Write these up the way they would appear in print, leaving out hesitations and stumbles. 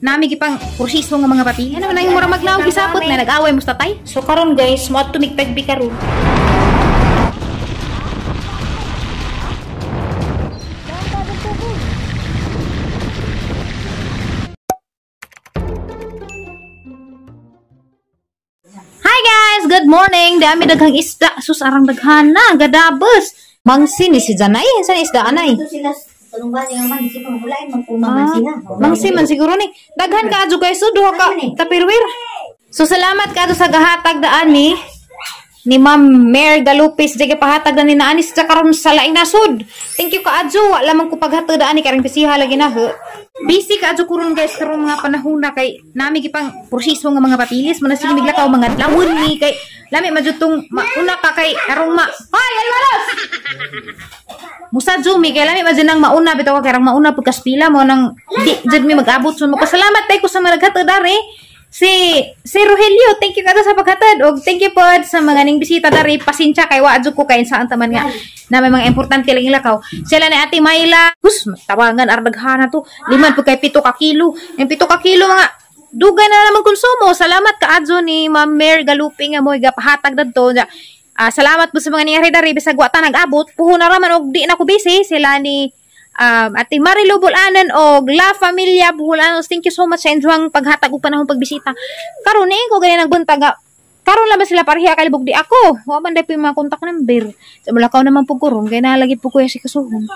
Nami gipang proseso nga mga papel. Ano man ang mura magnaog gisapot na nag-away mo sa tatay. So karon guys, mo adto mig tagbi karon. Hi guys, good morning. Dami daghang isda. Sus arang daghan na, gadabos. Mangsi ni si Janay, sa isda anay. Mangsi man siguro ni. Daghan ka adyo guys, so duha ka tapirwir. So salamat ka sa gahatag daan ni Ma'am Mary Galupis. Di pahatag na ni naanis sa karon sa laing nasod. Thank you ka adyo. Wala man ko paghatag daan ni karang bisiha lagi na. Busy ka adyo kuron guys karong mga panahon na kay nami gipang proseso nga mga papilis man sige miglakaw mga lawon ni kay lami madyo tong mauna ka kay arong ma. Hoy, alwalos. Musa Jumi kay lami madyo nang mauna bitaw ka kay arong mauna pagkaspila mo nang di jud mi mag-abot. So makasalamat tay ko sa mga naghatag dari. Si Rogelio, thank you kada sa paghatag og thank you pod sa mga ning bisita dari. Pasensya kay wa adyo ko kay saan taman nga na may mga importante lang lakaw. Sila ni Ate Myla, hus tawangan ardaghana to. Liman pud kay 7 ka kilo. Yung 7 ka kilo mga dugay na naman konsumo. Salamat kaadyo ni Ma'am Mary Galuping nga mo'y gapahatag dadto. Salamat po sa mga nangyari dari bisag wa ta nag-abot. Puhon na raman og di na ko busy. Sila ni Ate Marilu Bulanan og La Familia Bulanan. Thank you so much sa inyong paghatag ug panahon pagbisita. Karon ni ko gani nagbuntag. Karon lang ba sila pareha kalibog di ako. Wa man day po yung mga contact number. Sa mulakaw naman po kuron kay nalagi po kuya si kasuhon.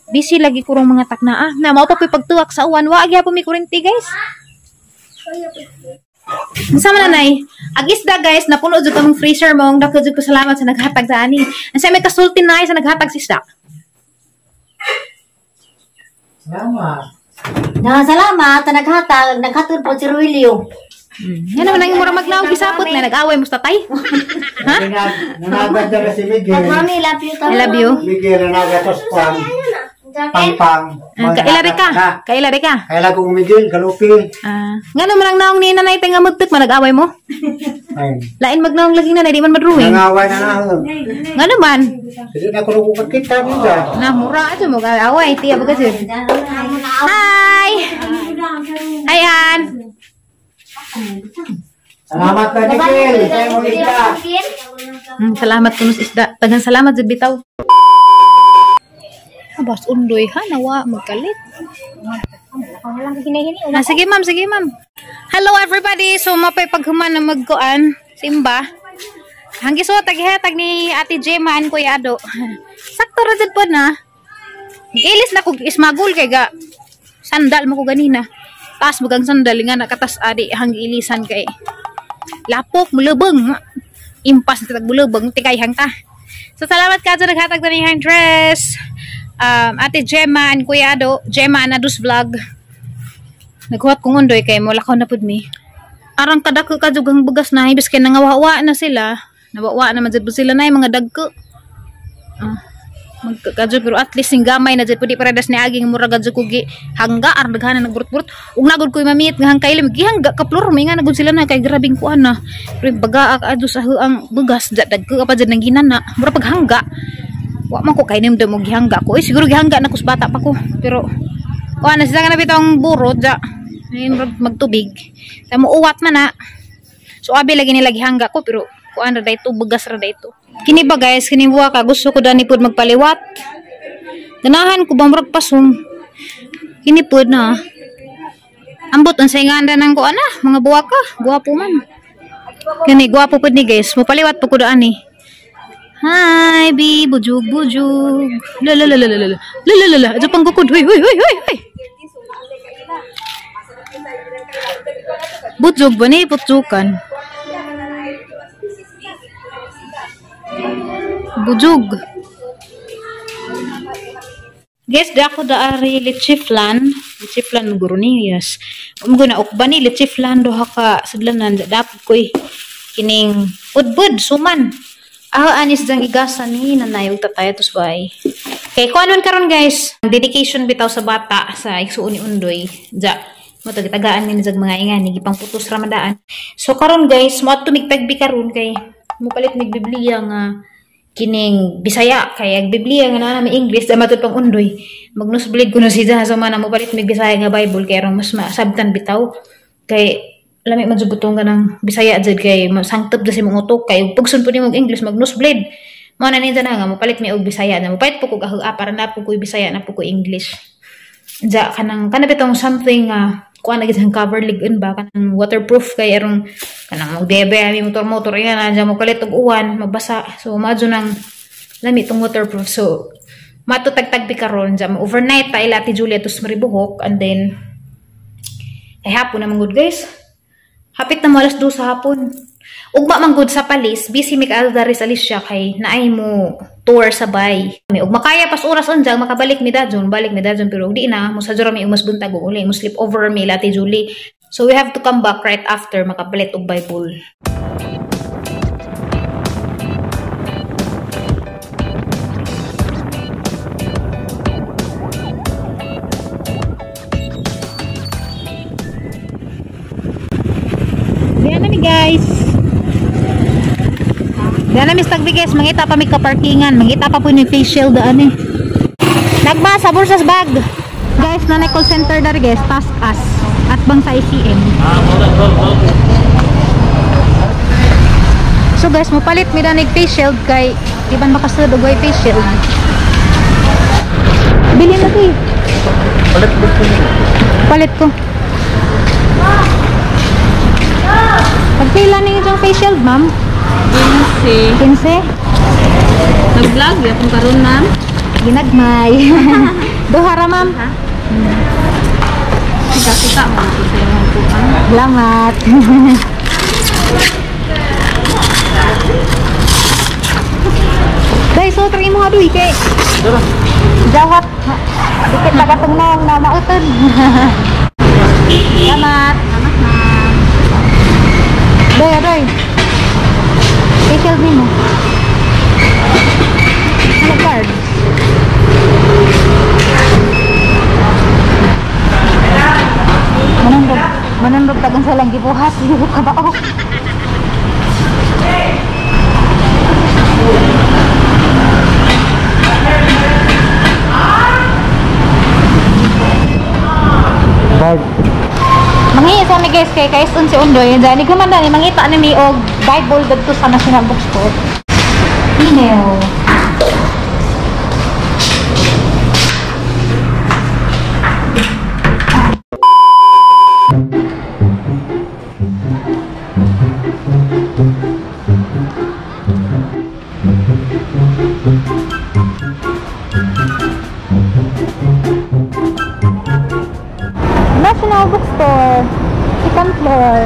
Busy lagi kurong mga takna. Na mao pa po'y pagtuwak sa uwan. Wa gyapon mi kuryente guys. Unsa man nanay? Ag isda guys, napuno jud kamong freezer mong dako jud ko salamat sa naghatag sa ani. Unsa may kasulti nay sa naghatag sa isda? Salamat. Na salamat ta naghatag, naghatod po si Ruelio. Yan naman ang mura magnaog gisapot na nag-away mo sa tatay. Ha? Nanagad na si Miguel. Mami, love you. I love you. Miguel nanagat sa pang. Pangpang. Kaila ka. Kaila ka. Kaila ko Miguel, Galupi. Ngano man ang naong ni nanay tinga mugtik man nag-away mo? Ay. Lain magnaong lagi nanay di man madruwing. Nangaway na na. Ngano man? Dili na ko kita nila. Na mura ato mo away tiya ba kasi. Hi. Hi Ann. Salamat na Miguel. Salamat kunos isda. Tagang salamat jud bitaw. Abas undoy ha nawa magkalit. Sige ma'am, sige ma'am. Hello everybody. So mapay paghuman na magkuan simba. Hanggi so taghatag ni Ate Gemma an Kuya Ado. Sakto ra jud po na. Gilis na kog ismagul kay ga sandal mo ko ganina. Taas bugang sandal nga nakatas adi hanggi ilisan kay lapok mulubeng. Impas na tag mulubeng tikay hangta. So salamat ka sa naghatag na niyang dress. Ate Gemma and Kuya Ado, Gemma and Ado's vlog. Naghuwat kong undoy kay mulakaw na pud mi. Arang kadako ka jud ang bugas na ibis kay nangawawa na sila. Nawawa na man jud sila na mga dagko. Magkadyo pero at least sing gamay na jud pud di paredas ni aging mura gadyo kugi hangga arang daghanan nagburot-burot. Ug nagud koy mamit nga hangkailim gihangga ka plor may nga nagud sila na kay grabing kuan na. Pero baga ka adto sa ang bugas dagko pa jud nang ginana. Mura paghangga. Wa man ko kay nimdom og gihangga ko. Eh, siguro gihangga na kus bata pa ko. Pero kuan na sila na bitong burot ja. Magtubig. Tamo uwat man na. So abi lagi nila gihangga ko pero kuan ra dayto bugas ra dayto. Kini ba guys, kini buwa ka gusto ko dani pud magpaliwat. Ganahan ko ba murag pasong. Kini pud na. Ambot unsay nganda nang kuan na, mga buwa ka, guwapo man. Kini guwapo pud ni guys, mopaliwat pud ko dani. Hi, bi, bujug bujug. La la la la la la. La la la la, adto pang gukod. Hoy hoy hoy hoy hoy. Bujug ba ni putsukan? Bujug. Guys, di ako daari leche flan. Leche flan guro ni, yes. Umgo na ukba ni leche flan duha ka sidlanan dapat koy kining udbud suman. Ah, anis dang igasan ni nanay ug tatay tos bay. Kay kuanon karon guys, dedication bitaw sa bata sa igsuon ni Undoy. Ja, mo tagtagaan ni jag mga ingani gipang putos ramadaan. So karon guys, mo adto mig tagbi karon kay mopalit mig Biblia nga Kining Bisaya kay ang Biblia nga naa nami English da matud pang undoy. Magnosbleed kuno siya sa mana mo palit mig Bisaya nga Bible kay aron mas masabtan bitaw. Kay lami man jud butong kanang Bisaya jud kay sangtop jud sa imong utok kay pugson pud nimo og English magnosbleed. Mao na ni na nga mopalit mi og Bisaya na mopalit po kog para na po ko Bisaya na po ko English. Ja kanang kana bitong something kuan na gid ang cover lig-on ba kanang waterproof kay aron kanang magbebe ami motor-motor yan na mo kalit og uwan mabasa so madyo nang lami tong waterproof so matutagtag bi karon ja mo overnight ta ila Ate Julia tos Maribojoc and then kay hapon na man gud guys hapit na mo alas 2 sa hapon ugma man gud sa palis busy mi kaayo dari sa Alicia kay naay mo tour sa bay ug makaya pas oras unjang makabalik mi dadjon balik mi dadjon pero di na mo sa jura mi umas buntag ug uli mo sleep over mi ila Ate Julie so we have to come back right after makapalit og Bible. Diyan na mi guys. Diyan na mi tagbi guys, mangita pa mi kaparkingan, mangita pa po ni face shield daan eh. Nagba sa bursas bag. Guys, na call center dari guys, task us at bang sa ICM. So guys, mopalit mi danig face shield kay di ban makasulod og face shield. Bilhin na to eh. Palit ko. Palit ko. Pagpila ninyo yung face shield, ma'am? 15. 15? Nag-vlog, yapong karon ma'am. Ginagmay. Duha ra, ma'am. Kita-kita mo ito sa imong kuan. Salamat. Guys, so try mo nga duy kay. Jawat. Dikit na katong naong na mauton. Salamat. Salamat, ma'am. Doy, doy. Face shield nimo. Ano card? Mananrog tagang sa lang gibuhat, hindi ko kabao. Bag. Mangi sa mi guys kay kaison si Undoy. Diyan ni gumanda ni mangita na mi og Bible dadto sa National Bookstore. Email. National Bookstore, second floor.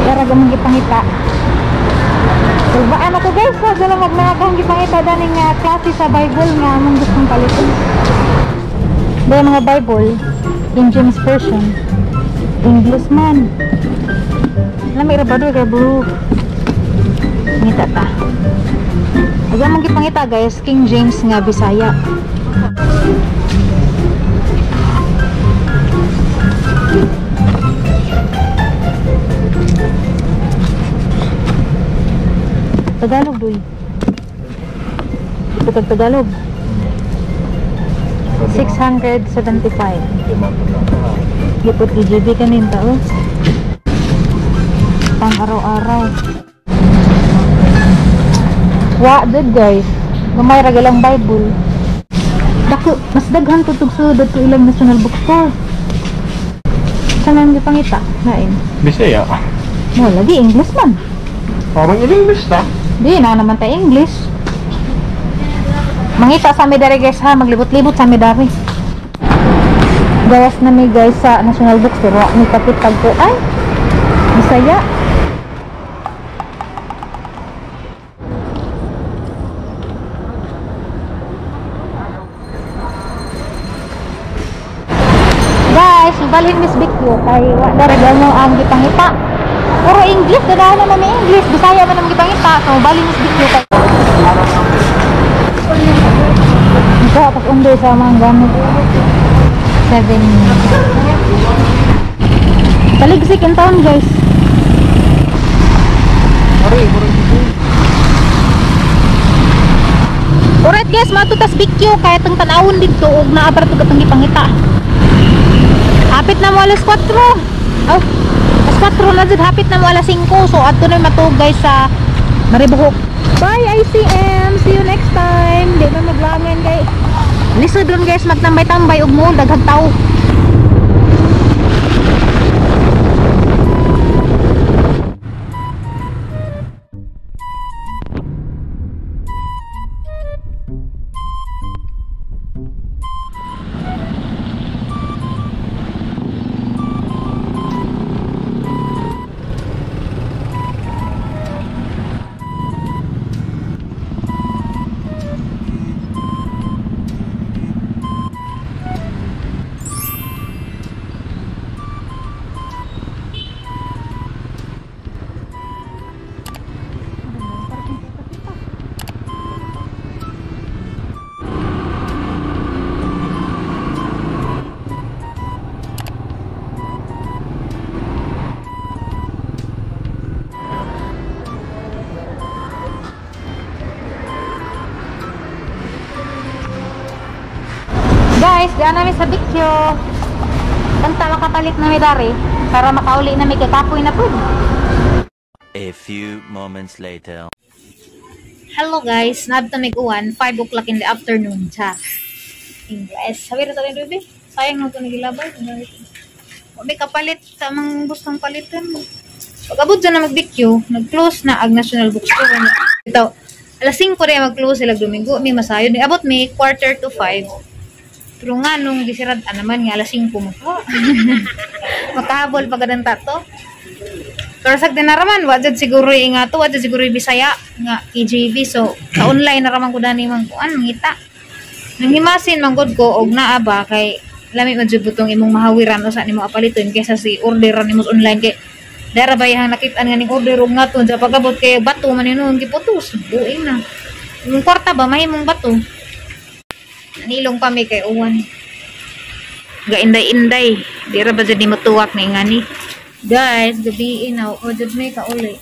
Pero gamang gipangita. Tulbaan ako guys, so dala magnakang gipangita daning klase sa Bible nga among gustong paliton. Dahil mga Bible, King James Version, English man. Lami ra ba doy kay blue. Ngita ta. Aga mong gipangita guys, King James nga Bisaya. Tagalog doy. Ito kag Tagalog. 675. Gipot EGB kanin tao. Pang araw-araw. Wa dud guys. Gamay ra galang Bible. Dako, mas daghan pud tug sulod to ilang National Bookstore. Sa man gipangita? Nain. Bisaya. Mo lagi English man. Parang English ta. Di na naman ta English. Mangita sa mi dere guys ha, maglibot-libot sa mi dere. Gawas na mi guys sa National Bookstore, wa mi kapit pagkuan. Bisaya. Guys, balhin Miss Bikyo kay wa dere mo ang gipangita. Puro English, dadahan naman may English, Bisaya man ang gipangita. So balhin Miss Bikyo kay Ito, tapos undoy sa mga gamit. 7. Taligsik in town, guys. Alright guys, matutas BQ kaya tang tanawon dito og naa para tug atong gipangita. Hapit na mo alas 4. Oh, alas 4 na jud, hapit na mo alas 5. So adto na matuog guys sa Maribojoc. Bye ICM, see you next time. Di na maglangan kay lisod ron guys magtambay-tambay og mo daghang tao. Guys, daan namin sa BQ. Kanta makapalit na mi dari para makauli na mi kay kapoy na pud. A few moments later. Hello guys, naabta mig uwan, 5 o'clock in the afternoon. Cha. English. Sabi ra sa baby. Sayang nang gilabay. Wa may kapalit sa mang gustong palitan. Pag abot dyan na mag-BQ, nag-close na ang National Bookstore. Ito, alas 5 rin mag-close sila Domingo. May masayod. Abot may 4:45. Pero nga, nung gisirad, naman nga, alas 5 mo. Makahabol pa ganun tato. Pero sa dinaraman, wa dyan siguro yung nga to, wa dyan siguro yung Bisaya, nga KJV. So, sa online naraman ko dani mang kuan, mangita. Nanghimasin, manggod ko, og naa ba, kay lami man jud butong imong mahawiran o sa nimo apaliton kaysa si orderan nimo online kay dara ba yang nakit-an nga ning order og nga to, dyan pagabot kay bato man yun, giputos, buing na. Imong kwarta ba, mahimong bato. Nilong pa mi kay uwan. Gainday-inday. Di ra ba jud ni motuwak ni ngani. Guys, gabi na o jud may kauli.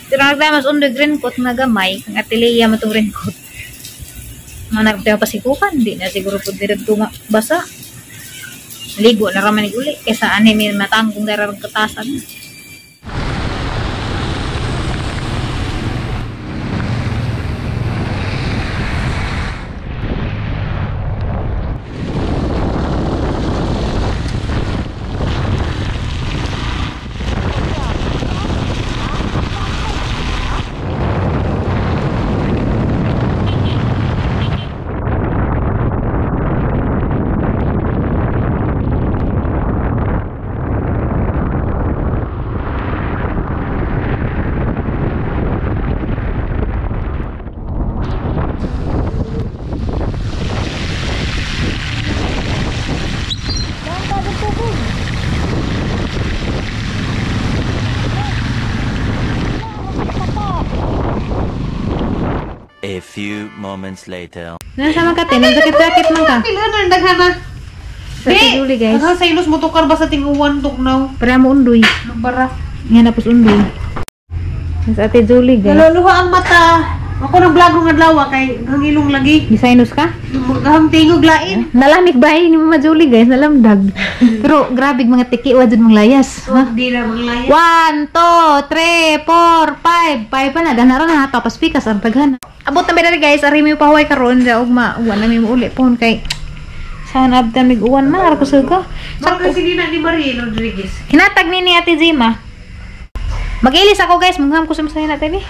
Pero nagdamas undoy raincoat nga gamay, ang atelia matong raincoat. Mga nagtayo pasikukan, di na siguro pud diri basa. Ligo na ra man uli kaysa ani may matanggong dara rang katasan. A few moments later. Nasa man ka te? Nagdakit-dakit man ka. Kailan daghan na. Sa Julie guys. Ang sa ilos motor ba sa tinguan tugnaw. Para mo undoy. Bara. Nga na pos undoy. Sa Ate Julie guys. Naluluha ang mata. Ako nang vlog ng adlaw kay hangilong lagi. Gisinus ka? Gaham tingog lain. Nalamig ba ni Mama Julie guys, nalamdag. Pero grabe mga tiki wa jud mong layas. Ha? Di na manglayas. 1 2 3 4 5. 5 pa na dana ra na tapos pikas ang daghan. Abot na diri guys, ari mi pahuway karon ja ugma uwan na mi uli pohon kay saan abtan mig uwan man ara ko suga. Sakto sige na ni Marie Rodriguez. Hinatag ni Ate Zima. Mag-ilis ako guys, mangham ko sa masahin natin eh.